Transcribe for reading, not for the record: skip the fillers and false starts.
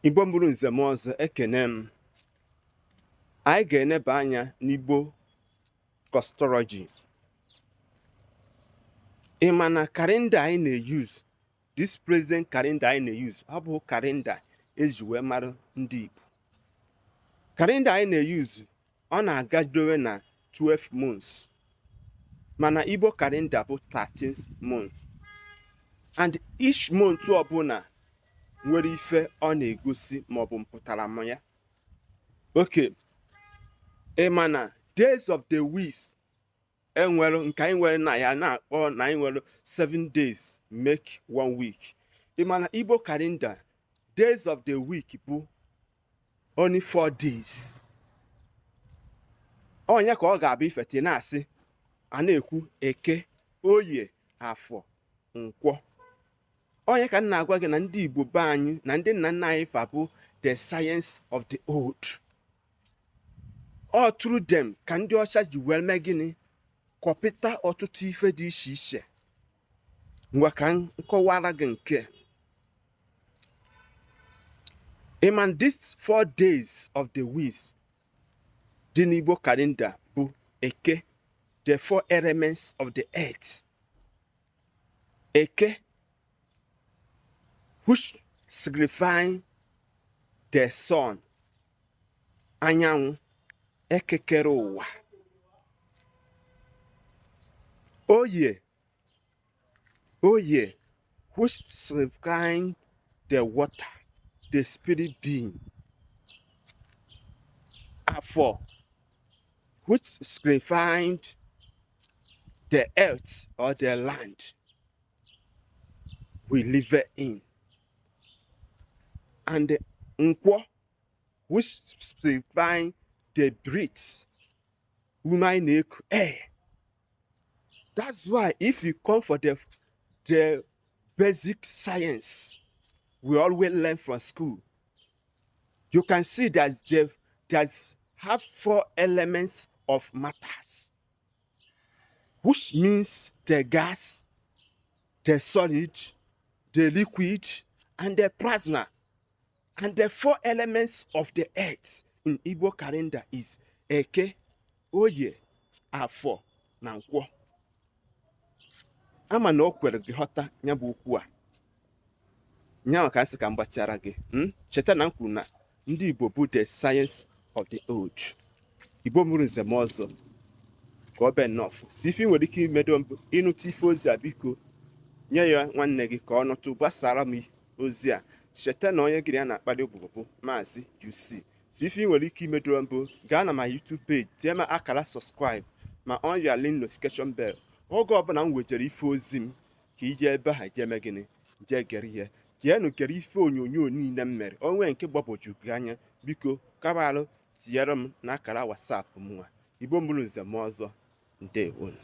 Igbo mụrụ nze m ọzọ, ekene m. Anyị ga-eneba anya n'Igbo cosmology. Ị ma na calendar anyị na-use, this present calendar anyị na-use, ọ bụ calendar eji wee mara ndị Igbo. Calendar anyị na-use, ọ na-agadowe na 12 months, mana Igbo calendar bụ 13 months, and each month ọbụla nwere ife ọ na-egosi maọbụ mpụtara ma ya. Okay, ị ma na days of the weeks enwere nke anyị nwere na ya na-akpọ na anyị nwere 7 days make one week. Ị ma na Igbo calendar days of the week bụ only 4 days. Onye ka ọ ga-abụ ifete na-asị a na-ekwu Eke, Oye, Afọ, Nkwọ. Onye ka m na-agwa gị na ndị Igbo be anyị na ndị nna nna anyị fa bụ the science of the old. All through them ka ndị ọcha ji wee mee gịnị? Kọpịta ọtụtụ ife dị iche iche. Ngwa, ka m kọwara gị nke ịma. These 4 days of the week dị n'Igbo calendar bụ Eke, the four elements of the earth. Eke, which signify the sun, anyanwụ ekekere ụwa. Oye, Oye, which signify the water, the spirit being. Afọ, which signified the earth or the land we live in. And the Nkwo, which signify the breath, ume anyị na-eku, air. That's why if you come for the basic science we always learn from school, you can see that there's have four elements of matters, which means the gas, the solid, the liquid, and the plasma. And the four elements of the earth in Igbo calendar is Eke, Oye, Afọ, na Nkwọ. Ama na o kwere gị ghọta ya bụ okwu a nyanwa ka sị ka m gbatịara gị. Cheta na m kwuru na ndị Igbo bụ the science of the old. Igbo mụrụ nze m ọzọ, ka ọ bee nnọọ si ife ị nwere ike imedo mbụ ịnụta ife ozi a, biko nye ya nwanne gị ka ọ nụtụ. Gbasara m ozi a. Cheta na onye gị ya na-akpali ogbugbo bụ Maazị UC. Si ife ị nwere ike imedo mbụ, gaa na ma YouTube page, tie ma akara subscribe ma on your link notification bell. Oge ọbụla m wejere ife ozi m ka ije ebe ha jee mee gịnị? Jee gere ihe, jeenụ gere ife onyonyo niile m mere. Onwe nke gbagwoju gị anya, biko kabalụ tinyere m n'akara WhatsApp m. Nwa Igbo mụrụ nze m ọzọ, ndewonu.